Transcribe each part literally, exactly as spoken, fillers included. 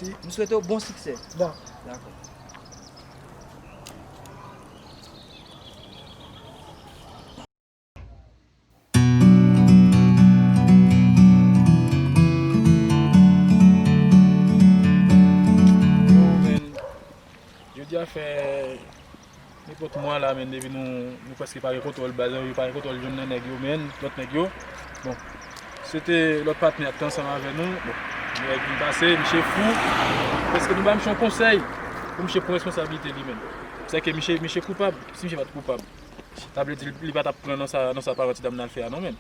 M swete w bon siksè. Dakò. Dakò. Yo, men, jodi a fè nenpòt mwa la, men, depi nou, nou prèske pa gen kontwòl baz la, yo pa gen kontwòl youn nan nèg yo, men, lòt nèg yo. Bon, se te lòt patnè a ki te ansanm avè nou. Bon, nèg vin pase, misye fou. Prèske nou ba misye yon konsèy pou misye pran responsablite li, men. Sèke misye, misye koupab. Si misye pa t koupab, sa vle di li pa t ap pran nan sa, nan sa paran ti dam nan al fè a, non, men.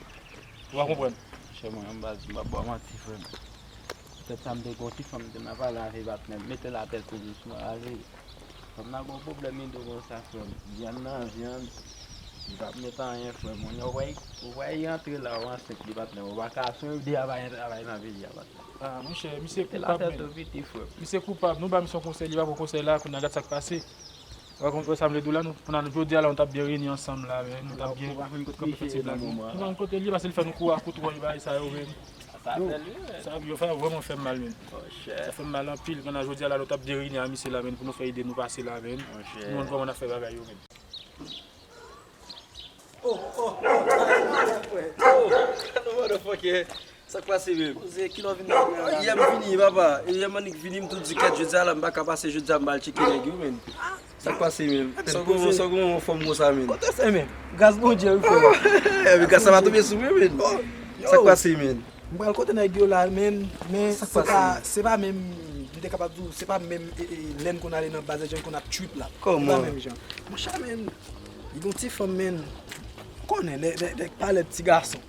Ou pa konprann? Chè mwen, anba, m pa ba w manti, frè m. Petèt sa m te gon ti fanm m te nan pale avè patnè m. Mete l atè tou dousman, ale. Fanm nan gon pwoblèm ido konsa, frè m. Vyann nan vyann. Li p ap met anyen, frè m. Ou wè, ou wè, li antre la, ou ansent, li patnè m. Ou pa ka swen de a pa gen travay nan peyi a, patnè m. Ah, monchè, misye koupab, men. Mete l atè tou piti, frè m. Misye koupab. Nou ba misye yon konsèy, li pa pran konsèy la, kounye a gad sa k pase. Ou pa konprann sa m vle di w la, nou, kounye a, nou, jodi a la, nou t ap byen reyini ansanm la, men nou t ap byen kanpe fè ti blag. Nou pa konn kote l ye, paske l fè nou kou a koutwòy bagay sa yo, men. Yo, sa yo fè, vrèman fè m mal, men. Sa fè m mal anpil. Kounye a, jodi a la, nou t ap byen reyini a misye la, men, pou nou fè ide nou pase la, men. Nou konn kòman n ap fè bagay yo, men. Oh, oh, oh, oh, oh, motherfucker. Sa k pase menm? Poze, kilè w vin nan kay la? Yè m vini, papa. E yè m annik vini, m tou di kèt, jodi a la, m pa ka pase, jodi a m pa al tcheke nèg yo, menn. Sa k pase menm? Sa w gen, sa w gen yon fòm konsa, menn? Kote se menm? Gras Bondye, wi, frè. Ebyen, gras sa pa tonbe sou mwen, menn. Sa k pase, menn? M pral kote nèg yo la, menn, men se pa, se pa menm, m te kapab di w, se pa menm, e, e, lè n konn ale nan baz la, jan n konn ap trip la. Se pa menm jan. Monchè, menn, li gon ti fanm, menn. Ou konnen, nèg, nèg, nèg pa lèd ti gason.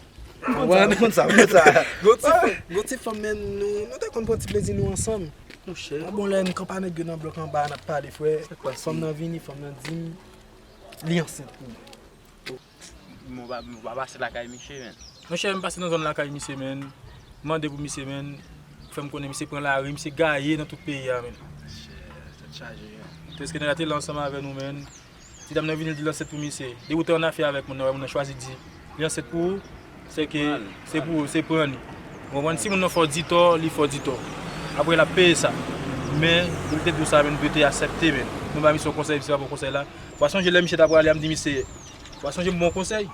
Ou konn sa, ou konn sa. Gon ti fanm, gon ti fanm, menn, nou, nou te konn pran ti plezi nou ansanm. Monchè. Yon bon lè, m kanpe a nèg yo nan blòk anba, n ap pale, frè. Fanm nan vini, fanm nan di m li ansent pou mwen. Mwen pa, mwen pa pase lakay misye, menn. Monchè, m pase nan zòn lakay misye, menn. M mande pou misye, menn. Fè m konnen misye pran lari, misye gaye nan tout peyi a, menn. Monchè, tèt chaje, menn. Prèske nèg la te la ansanm avè nou, menn. Ti dam nan vini, l di l ansent pou misye. Depi w te annafè avèk moun nan, wè moun nan chwazi di li ansent pou ou, se ke se pou ou, se pran li. Ou konprann? Si moun nan fè w di tò, li fè w di tò. Apre, l ap peye sa. Men, pou l te di w sa, menn, pou l te aksepte, menn. Nou ba misye yon konsèy, misye pa pran konsèy la. W a sonje lè misye ta prale a, m di misye, w a sonje m ba w konsèy?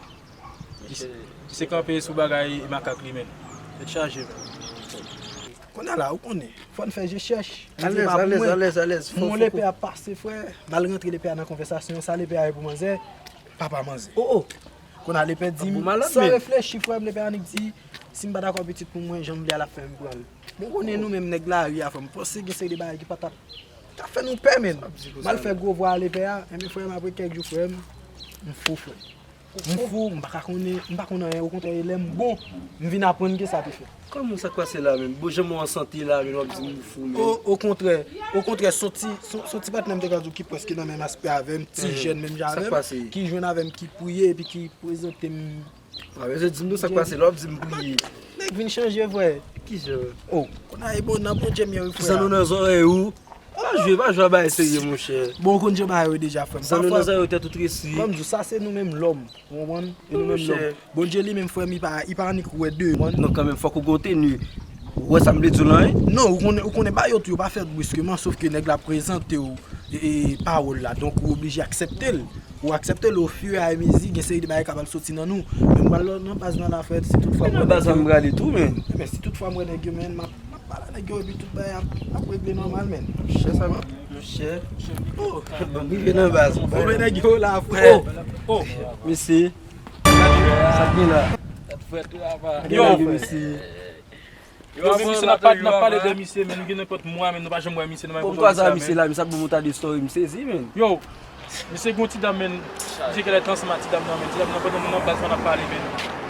Misye kanpe sou bagay makak li, menn. Tèt chaje, menn. Kounye a la, ou konnen, fò n fè je chèch. Alèz, alèz, alèz, alèz. Fò, fò. Gon lepè ap pase, frè. M al rantre lepè a nan konvèsasyon. Sa lepè a ye pou manzè? Papa manzè. Oh, oh. Kounye a lepè di m, san reflechi, frè m, lepè a annik di, si m pa dakò pitit pou mwen, jan m vle a, l ap fè m pran l. Bon, konnen nou menm nèg lari a, frè m, panse gen seri de bagay ki pa t ap, t ap fè nou pè, menn. M al fè gwo vwa a lepè a, enben, frè m, apre kèk jou, frè m, m fou, frè m. M fou, m pa ka konnen, m pa konn anyen, okontrè, e lè m bon, m vin aprann ke sa te fèt. Kòman sa k pase la menm? Bon, jan mwen an sante la menm, w ap di m fou menm. O, okontrè, okontrè, se yon ti, se yon, se yon ti patnè m te ka di w ki prèske nan menm aspè avè m, ti jèn menm jan avè m, ki jwenn avè m, ki priye epi ki prezante m. A, men se di m non sa k pase la, w ap di m priye. Nèg vin chanje, frè. Kijan? O, kounye a e bon nan Bondye m ye, wi, frè. Zanno nan zòrèy ou. Pa jwe, pa jwe a bagay serye, monchè. Bon, ou konn jan bagay yo deja, frè m. Zanno nan zòrèy ou, tèt ou tresi. Kòm di w, sa se nou menm lòm. Ou konprann? E nou menm lòm. Bondye li menm, frè m, li pa, li pa annik wè de. Non, kanmenm, fòk ou gen yon teni. Ou wè sa m vle di w lan, wi? Non, ou konnen, ou konnen bagay yo tou, yo pa fèt briskeman, sòf ke nèg la prezante w, e, e, pawòl la. Donk, ou oblije aksepte l. Ou aksepte l, ofiramezi, gen seri de bagay k ap al soti nan nou. Men m pral nan baz nan la, frè, si tout fwa m wè nèg yo. Nan baz la m prale tou, men. Ebyen, si tout fwa m wè nèg yo, men, m ap, m ap pale a nèg yo, epi tout bagay ap, ap regle nòmal, men. Monchè, sa, monchè. O, m rive nan baz. Bon, men nèg yo la, frè. O, o. Mesye. Sa k gen la? Yo, mesye. Yo, men misye, n ap pa, n ap pale de misye, men nou gen nenpòt mwa, men nou pa janm wè misye nan menm kote misye la, men. Misye la, misye ap ban m yon ta de story, m sezi, men. Yo, misye gon ti dam, men. Misye genlè te ansanm ak ti dam nan, men. Ti dam nan, pandan nou nan baz la, n ap pale, men.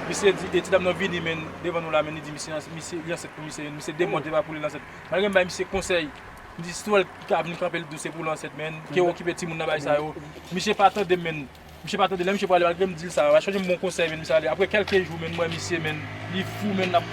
Misye di, e ti dam nan vini, men, devan nou la, men, li di misye, misye, li ansent pou misye, men. Misye de mwa, de pa pou li ansent. Malgre m bay misye konsèy, m di, si w wè l ka vin kanpe l dous, se pou l ansent, men. Ke w okipe timoun nan, bagay sa yo. Misye pa tande m, men. Misye pa tande, lè misye prale, malgre m di l sa, w a chonje m bon konsèy, men, misye ale. Apre kèlke jou, men, m wè misye, men, li fou, men, l ap,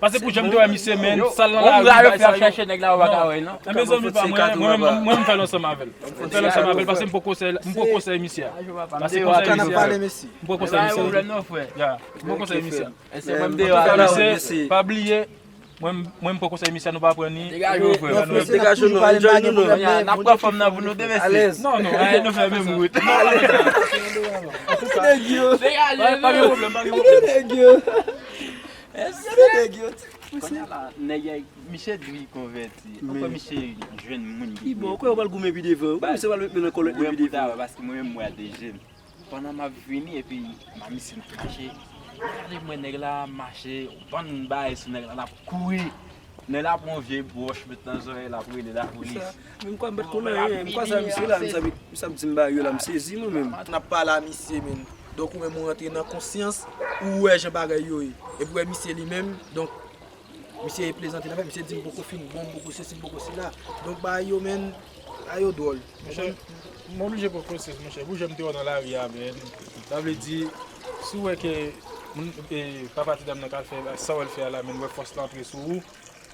Pase pou jan m te wè misye, men, sal nan lari, bay sa yo. Chèche nèg la, ou pa ka wè, non. Mezanmi pa mwen, mwen, mwen, mwen, m fè l ansanm avè l. M fè l ansanm avè l, pase m poko sèy, m poko sèy misye a. Pase konsèy misye a. M poko sèy misye a. Ya, m poko sèy misye a. Antouka, mesye, pa bliye, mwen, mwen, m poko sèy misye a, nou pa pran ni. Degaje w, frè. Degaje w, non. Enjoy nou, non. N ap pran fanm nan pou nou de, mesye. Non, non, nou fè menm wout. Nèg yo. Degaje nou. Pa gen pwoblèm, pa gen pwoblèm. Nèg yo. Nèg yo. Kounye a la, nèg yo, misye di li konvèti. Ankò misye jwenn moun ki bon, kwè w pral goumen pi devan. Wi, misye pral met men nan kòlèt li pi devan. Paske mwen menm, mwen a de je m. Pandan m ap vini, epi m ap misye n ap mache. Gade mwen nèg la ap mache, bann bagay sou nèg la, l ap kouri. Nèg la pran yon vye bwòch, met nan zòrèy, l ap rele lapolis. Men m kwè m pa t konn anyen, m kwè sa misye la, misye ap, misye ap di m bagay yo la, m sezi mwen menm. N ap pale a misye, men. Donk ou menm ou rantre nan konsyans, ou wè jan bagay yo ye. Epi w wè misye li menm, donk, misye plezante nan fè, misye di m poko fin bon, m poko sesi, m poko sela. Donk bagay yo, men, bagay yo dwòl. Monchè, m oblije pran konsyans, monchè. Pou jan m te wè w nan lari a, men. Sa vle di, si w wè ke moun, e, papa ti dam nan ka fè, sa w wè l fè a la, men, w wè fòs la antre sou ou.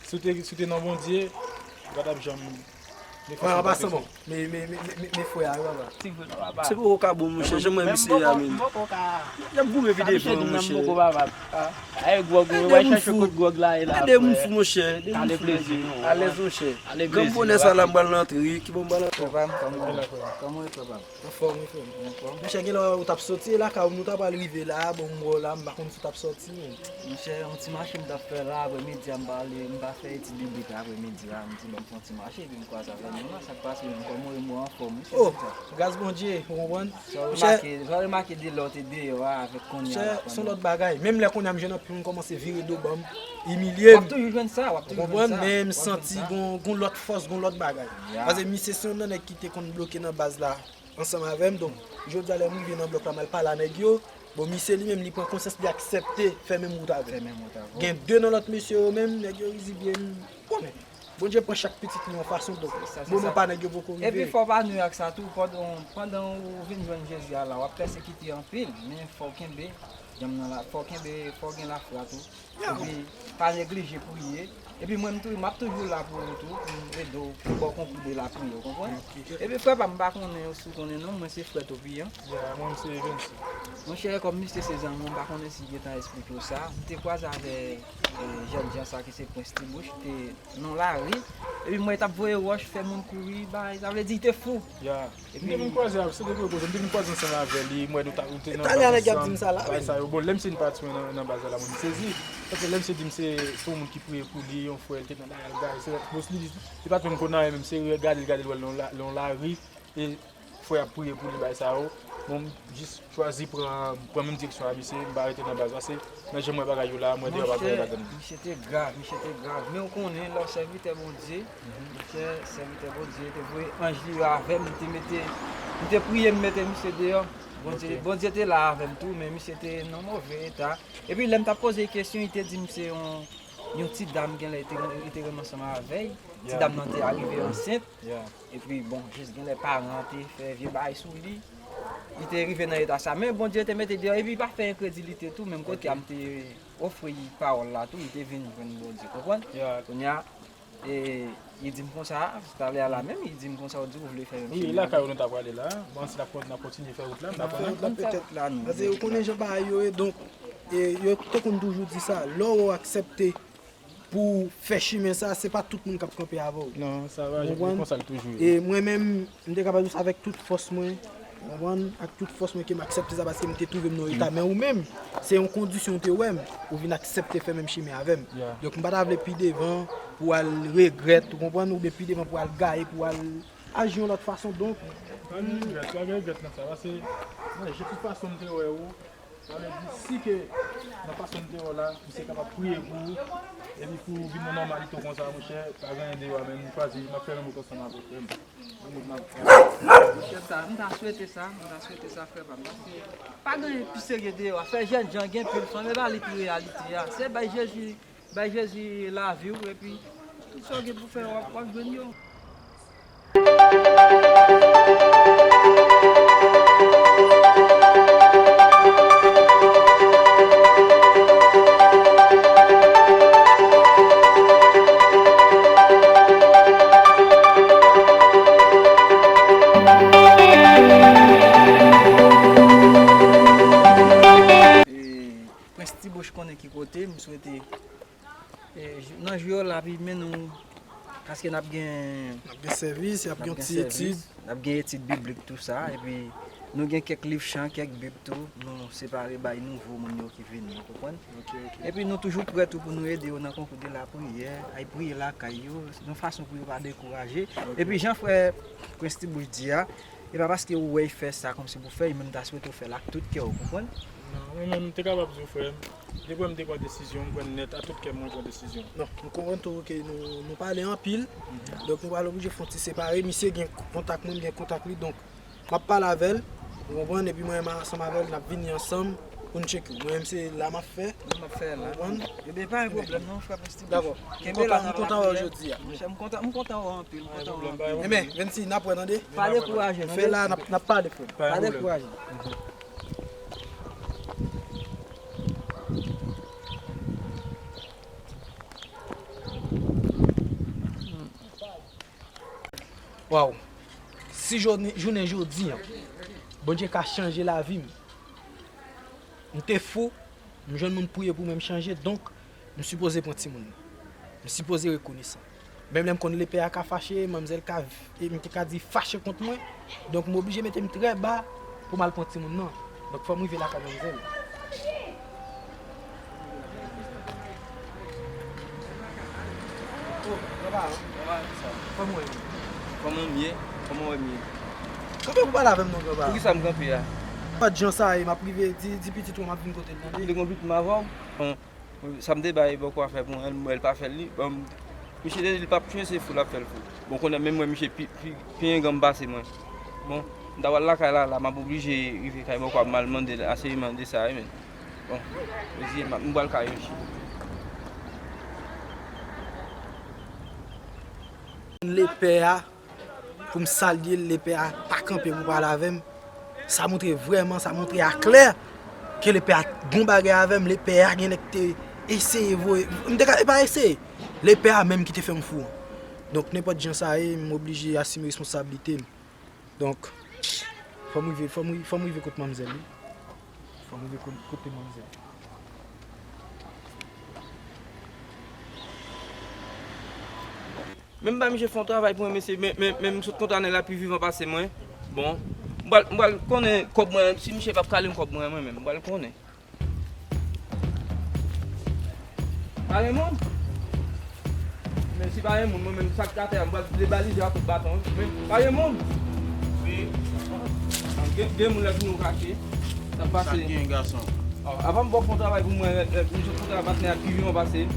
Si w te, si w te nan Bondye, ou pa t ap janm Mwen anba san bon. Men, men, men, men, men frè a, yo anba. Se poko ka bon, monchè, jan mwen misye a, men. Y ap goumen pi devan, monchè. Gade moun fou. Gade moun fou, monchè. Gade moun fou, monchè. Alèz, monchè. Granm bonè sa la, m pral rantre, wi. Ki bon m pral rantre? Kòman ou ye, frè pa m? Anfòm, wi, frè m. Anfòm. Monchè, genlè ou t ap soti lakay ou, nou ta pral rive la, bon, m wè w la, m pa konn si w t ap soti, men. Monchè, yon ti mache m t ap fè la, aprè midi a, m pa ale, m pa fè etid biblik la, aprè midi a, m di, bon, m fè yon ti mache, epi m kwaze avè nou la, sa k pase menm, kòman ou ye, m wè w anfòm, wi, frè m. Oh, gras Bondye, ou konprann? Sa w remake, sa w remake de lè w te deyò a, avèk kounye a la, monchè, se yon lòt bagay. Menm lè kounye a, m jwenn anpil moun kòmanse vire do ban m, imilye m. W ap toujou jwenn sa, w ap toujou jwenn sa. Ou konprann? Men m santi gon, gon lòt fòs, gon lòt bagay. Paske misye se yon nan nèg ki te konn bloke nan baz la ansanm avè m. Donk, jodi a lè m rive nan blòk la, m al pale a nèg yo, bon, misye li menm, li pran konsyans, li aksepte fè menm wout avè m. Fè menm wout avè w. Gen de nan lòt mesye yo menm, nèg yo rizibye, m konnen. Bondye pran chak pitit li yon fason, donk, moman pa nèg yo poko rive. Epi fò w pa nwi ak sa tou, pandan, pandan ou vin jwenn Jezi a la, w ap pèsekite anpil, men fò w kenbe djanm nan la, fò w kenbe, fò w gen lafwa tou. Epi, pa neglije priye. Epi mwen m tou, m ap toujou la pou ou tou, pou m ede w, pou ba w konkou de lapriyè, ou konprann? Epi frè pa m, m pa konnen si w konnen non, mwen se frè Topiyan. Ya, mwen m se Vensi. Monchè, kòm misye se zanmi w, m pa konnen si gentan eksplike w sa. M te kwaze avè, eh, jèn jan sa ki se Prince T Bush, te nan lari. Epi m wè l t ap voye wòch, fè moun kouri, bay, sa vle di l te fou. Ya. M te vin kwaze avè, se depi yo koze, m te vin kwaze ansanm avè li, m wè nou ta, ou te nan baz ansanm, bagay sa yo. Bon, lè misye vin pati mwen nan, nan baz la, mwen m sezi. Paske lè misye di m se, se yon moun ki priye pou li, yon frè, li te nan dèyè l, bagay, se, bon, li, li pa t menm konn anyen, menm se gade l, gade l, wè l nan la, nan lari, e frè ap priye pou li, bagay sa yo. Bon, m jis chwazi pran, pran menm direksyon a misye, m pa rete nan baz la, se nan jan m wè bagay yo la, m wè deyò pa travay ladann. Monchè, misye te grav, misye te grav. Men w konnen, lè w sèvitè Bondye, monchè, sèvitè Bondye te voye anj li yo avè m, li te mete, li te priye m mete misye deyò. Bondye, Bondye te la avè m tou, men misye te nan move eta. Epi lè m t ap poze l kesyon, li te di m se yon, yon ti dam genlè li te, li te renmen ansanm avè l. Ti dam nan te arive ansent. Epi, bon, jis genlè paran an te fè vye bagay sou li. Li te rive nan eta sa. Men Bondye te mete deyò, epi li pa fè enkredilite tou, menm kote a m te ofri pawòl la tou, li te vin jwenn Bondye, konprann? Kounye a, e, li di m konsa, talè a la menm, li di m konsa, ou di ou vle fè yon chimè avè l. Wi, lakay ou nou ta prale la. Bon, si n ap kon-, n ap kontinye fè wout la, m pa konnen. Petèt la, non. Paske ou konnen jan bagay yo ye, donk, e, yo te konn toujou di sa, lè w aksepte pou w fè chimen sa, se pa tout moun k ap kanpe avè w. Non, sa va, se konsa l toujou ye. E mwen menm, m te kapab di w sa avèk tout fòs mwen, w konprann, ak tout fòs mwen ke m aksepte sa paske m te twouve m nan yon eta. Men ou menm, se yon kondisyon w te wè m, ou vin aksepte fè menm chimen avè m. Donk, m pa ta vle pi devan pou w al regrèt, ou konprann, oubyen pi devan pou w al gaye, pou w al aji yon lòt fason. Donk, pa gen regrèt, pa gen regrèt nan sa, paske, men, jan tout fason m te wè ou, sa vle di, si ke nan fason m te wè w la, misye kapab priye pou ou, epi pou ou vin nan nòmalite w konsa, monchè, pa gen anyen deyò a, men m chwazi, m ap fè menm wout ansanm avè w, frè m. Menm wout m ap fè. Monchè, m ta, m ta swete sa, m ta swete sa, frè pa m, paske pa gen anyen pi serye deyò a. Fè jènjan gen pil fanm, e pa li ki reyalite a. Se bay Jezi, bay Jezi lavi w, epi tout sa w gen pou fè, w ap, w ap jwenn yo. E, Prince T Bush konnen ki kote, m swete E, jou, nan jou yo la, pi men nou, paske n ap gen, n ap gen sèvis, y ap gen ti etid, n ap gen etid biblik, tou sa, epi nou gen kèk liv chan, kèk bib tou, nou separe bay nouvo moun yo ki vini, ou konprann? Epi nou toujou prè tou pou nou ede yo nan konkou de lapriyè, ay priye lakay yo, yon fason pou yo pa dekouraje. Epi jan frè Prince T Bush di a, e pa paske ou wè y fè sa kòmsi pou fè, men m ta swete w fè l ak tout kè w, ou konprann? Non, mwen menm, m te kapab di w, frè m, depi m te pran desizyon, m pran l nèt, a tout kè m, mwen pran desizyon. Non, m konprann tou ke nou, nou pale anpil. Donk, nou pral oblije fè yon ti separe. Misye gen kontak mwen, m gen kontak li. Donk, m ap pale avè l. Ou konprann? Epi mwen menm ansanm avè l, n ap vini ansanm pou n tcheke w. Mwen menm, se la m ap fè. Mwen m ap fè la. Ou konprann? Ebyen, pa gen pwoblèm, non, frè Prince T Bush. Dakò. M kontan, m kontan wè w jodi a. Monchè, m kontan, m kontan wè w anpil, m kontan wè w anpil. Ebyen, Vensi, n ap wè, tande? Pa dekouraje, tande? Fè la, n ap, n ap pale, frè m. Pa dekouraje. Waw, si jounen, jounen jodi an, Bondye ka chanje lavi m, m te fou, m jwenn moun priye pou mwen, m chanje, donk, m sipoze pran timoun nan. M sipoze rekonesan. Menm lè m konn lepè a ka fache, manmzèl ka, e m te ka di fache kont mwen, donk, m oblije mete m trè ba pou m al pran timoun nan. Donk, fò m rive lakay manmzèl. Oh, papa, papa, sa. Kòman w ye? Kòman m ye? Kòman w wè m ye? Kanpe pou pale avè m non, papa. Poukisa m kanpe a? Pa t jan sa ye, m ap rive, di, di pitit ou m ap vin kote l, tande? M te gen yon pitit m avè w. Bon, sa m te bay bòkò a fè pou mwen, mwen, l pa fè l li. Bon, misye te di l p ap fè, se fou l ap fè l fou. Bon, kounye a menm mwen, misye pi, pi, pi engan m pase mwen. Bon, m ta pral lakay la, la, m ap oblije rive kay bòkò a, m al mande l ansèyman de sa, wi, men. Bon, mezye, m ap, m pral kay yo. Lepè a, pou m salye l, lepè a pa kanpe pou pale avè m. Sa montre vrèman, sa montre aklè ke lepè a gon bagay avè m, lepè a gen nèg te eseye voye, m te ka, e pa eseye, lepè a menm ki te fè m fou an. Donk, nenpòt jan sa ye, m oblije asime responsablite m. Donk, fò m rive, fò m ri-, fò m rive kot manmzèl, wi. Fò m rive kot, kote manmzèl. Men m bay misye fè yon travay pou mwen, mesye, men, men, men m sot konn ta nèg la pi vivan pase mwen. Bon, m pral, m pral konnen kòb mwen, si misye p ap kale m kòb mwen, mwen menm, m pral konnen. Pa gen moun? Men si pa gen moun, mwen menm sa k atè a, m pral debalize ak kout baton, wi. Men, pa gen moun? Wi. Gen, gen moun la ki nou kache. Sa k pase? Sa k gen, gason? Oh, avan m ba w fè yon travay pou mwen, eh, eh, m sot fè yon travay patnè a pi vivan pase m.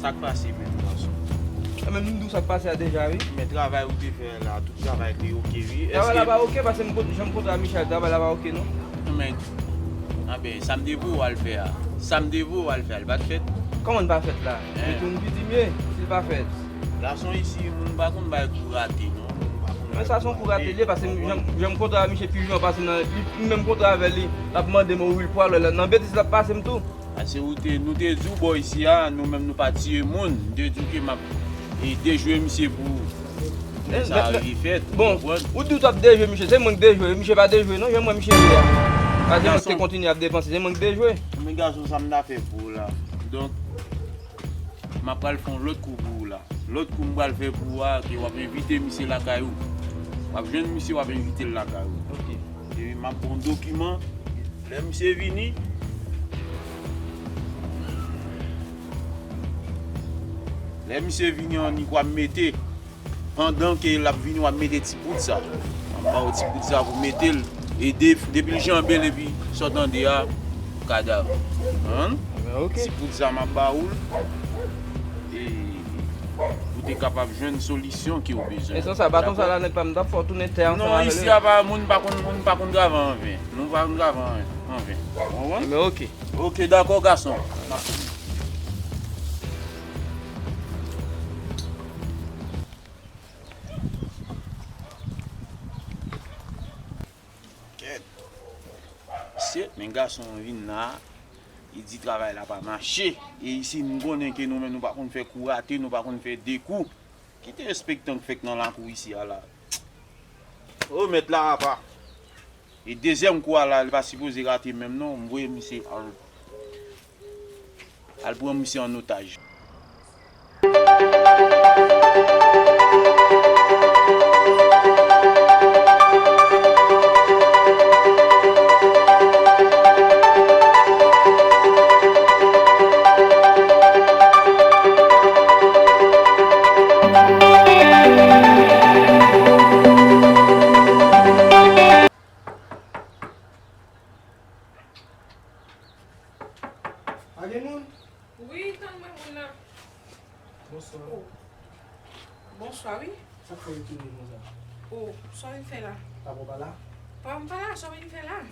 Sa k pase menm, gason? E men, m di w sa k pase a deja, wi. Men travay ou te fè la, tout travay te oke, wi. Travay la pa oke, paske m konn, jan m kontre a Michel, travay la pa oke, non. Men, anben, sa m te voye w al fè a, sa m te voye w al fè a, li pa t fèt? Kòman li pa fèt la? Hein? Men tou m piti m ye, si li pa fèt. Gason isi, moun pa konn bay kou rate, non. Moun pa konn bay kou rate. Men sa se yon kou rate li ye, paske jan, jan m kontre a misye pi vivan pase m nan, li, m menm kontre avè li, l ap mande m, wi, l pwale, nan betiz l ap pase m tou. Paske ou te, nou te di w bò isi a, nou menm nou pa tiye moun. M te di w ke m ap, e, dejwe misye pou, pou sa rive fèt, ou konprann? Bon, ou di w t ap dejwe misye, se mwen k dejwe, misye pa dejwe non, jan m wè misye ye a. Paske mwen te kontinye ap depanse, se mwen k dejwe. Men gason, sa m ta fè pou ou la? Donk, m ap pral fè yon lòt kou pou ou la. Lòt kou m pral fè pou ou a, ke w ap envite misye lakay ou. W ap jwenn misye, w ap envite l lakay ou. Ok. Epi m ap ba w yon dokiman. Lè misye vini, lè misye vini, annik w ap mete. Pandan ke l ap vini, w ap mete ti poud sa. M ap ba w ti poud sa pou mete l. E de, depi l janbe l epi sa w tande a, kadav. Konprann? Ebyen, ok. Ti poud sa m ap ba ou l. E pou te kapab jwenn solisyon ke w bezwen. E san sa, baton sa la nèt pa m t ap fè w tounen tè ansanm avè l. Non, isi a pa, moun pa konn, moun pa konn travay anven. Nou pa konn travay anven. Ou konprann? Ebyen, ok. Ok, dakò, gason. M ap tounen. Kèt. Mesye, men gason an vin la, li di travay la pa mache. E isi, nou konnen ke nou menm, nou pa konn fè kou rate, nou pa konn fè de kou. Ki derespektan k fèt nan lakou isi a la. O, mèt la apa. E dezyèm kou a la, li pa sipoze rate menm non. M voye misye al, al pran misye an otaj. Pa gen moun? Wi, tann mwen moun nan. Bonswa. Oh. Bonswa, wi. Sa k fè w tounen konsa? Oh, sa w vin fè la? Papa w pa la? Papa m pa la, sa w vin fè la?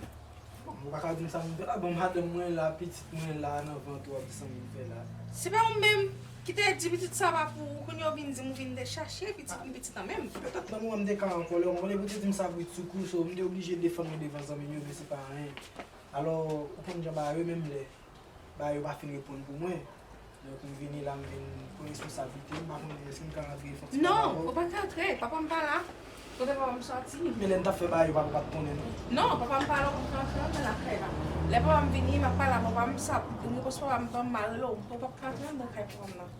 Bon, ou pa ka di m sa m vin fè la. Bon, madanm mwen la, pitit mwen la, nan vant ou, w ap di sa m vin fè la. Se pa ou menm ki te di pitit sa pa pou ou, kounye a w vin di m ou vin de chache pitit m, pitit an menm. Petèt nan moman m te ka an kòlè, w konprann, epi w te di m sa britsoukou, so m te oblije defann mwen devan zanmi m yo, men se pa anyen. Alò, ou konn jan bagay yo menm lè bagay yo pa fin reponn pou mwen. Donk, m vini la, m vin pran responsablite, m pa konnen èske m ka rantre fon ti papa. Non, ou pa ka rantre, papa m pa la. Kote papa m sòti? Men lè n t ap fè bagay yo, papa pa t konnen, non. Non, papa m pa la, ou pa ka rantre anndan lakay la. Lè papa m vini, m ap pale a papa m, sa, m repons papa m, papa m, m a rele w, ou p ap ka rantre anndan kay papa m nan.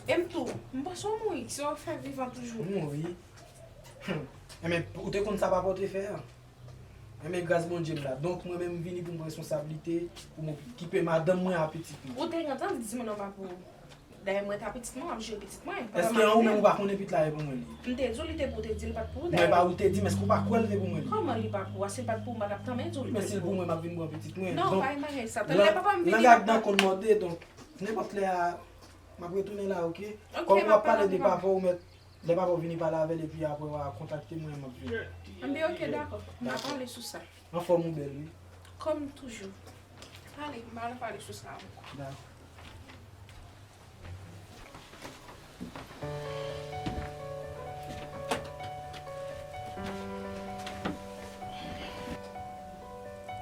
E m tou, m panse w mouri, kisa w ap fè vivan toujou? Mouri? Enben, ou te konn sa papa w te fè a? Enben, gras Bondye m la. Donk, mwen menm, m vini pou m pran responsablite, pou m okipe madanm mwen ak pitit mwen. Ou te gentan di timoun nan pa pou ou. Dayè, mwen ta pitit mwen, w ap jere pitit mwen. Èske an ou menm ou pa konnen pitit la e pou mwen li? M te di w li te pou ou, te di l pa t pou ou, dayè. Mwen pa ou te di, men èske ou pa kwè l te pou mwen li? Kòman li pa pou ou? A si l pa t pou ou, m pa t ap tanmen di w li te pou ou. Men si l pou mwen, m ap vin pran pitit mwen. Non, pa gen bagay sa. Tande papa m vini. Lang ak dan konn mòde, donk, nenpòt lè a, m ap retounen la, oke? Oke, m ap pale avèk papa m. Kòm w ap pale de papa w, mèt Lè papa w vini pale avè l epi apre w a kontakte mwen, m ap vini. Anben, oke, dakò. M a pale sou sa. Anfòm ou bèl, wi. Kòm toujou. Ale, m al pale sou sa ankò. Dakò.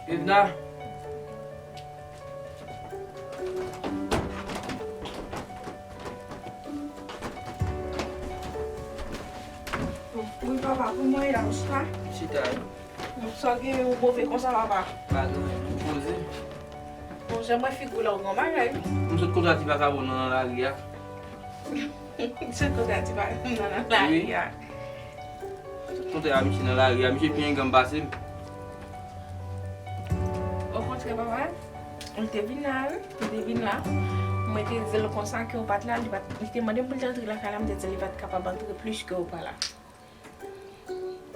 Edna. Wi, papa, kòman w ye la, ou chita? M chita, wi. Donk, sa w gen, ou move konsa, papa? Pa gen anyen, m poze. Bon, jan m wè figi w la, ou gen yon bagay. M sot kontre a ti vakabon nan, nan lari a. Sot kontre a ti vakabon nan, nan lari a. Wi. Sot kontre a misye nan lari a, misye pi engan pase m. Okontrè, papa, m te vin la, wi. M te vin la. Mwen te di l konsa ke ou pa t la, li pa t, li te mande m pou l te antre lakay la, m te di l li pa t kapab antre plis ke ou pa la.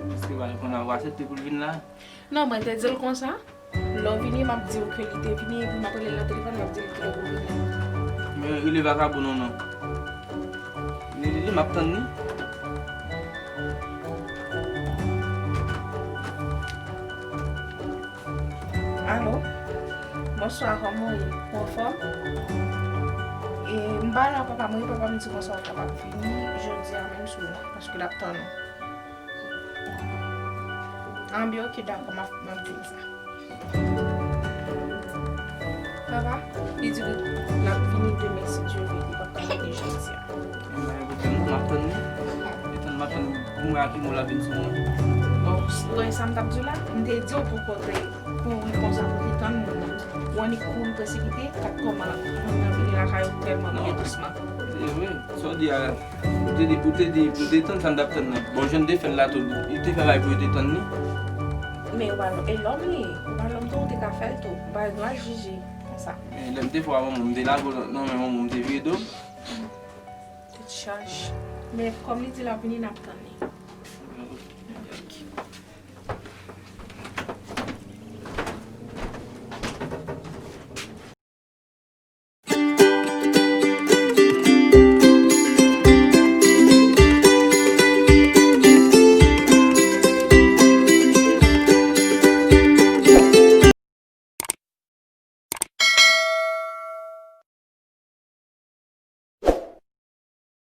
Èske w pa konn ap aksepte pou l vin la? Non, mwen te di l konsa. Lè w vini, m ap di w ke li te vini, epi m ap rele l nan telefòn, m ap di l ke l pou vini. Men rele vakabon non, non. Rele li, m ap tann li. Alo? Bonswa, kòman w ye? Ou anfòm? E, m pa la, papa mwen, papa m di konsa w kapab vini jodi a menm sou la, paske l ap tann ou. Anben, oke, dakò, m ap, m ap vin sa. Papa, li di l ap vini demen, si Dye vle, li p ap ka vini jodi a. Mwen, mwen, mwen, m ap tann li. M ap tann pou mwen a ki mo l ap vin sou mwen. Bon, s-, wè sa m t ap di w la, m te di w pou kote, pou yon konsa pou te tann moun nan. Ou annik kouri presipite, kat kòman moun nan vini lakay ou tèlman byen dousman. Se vre, sa w di a la. Ou te di, ou te di, ou te tann sa m t ap tann nan. Bon, jan n te fè l la tou, li te fè bagay pou yo te tann li. Men ou pa, e lòm li ye. Ou pa lòm tou, ou te ka fè l tou. Ou pa gen dwa jije konsa. Men lè m te fè w a manman m, m te lage w nan men manman m, m te vire do. Tèt chaje. Men kòm li di l ap vini, n ap tann li.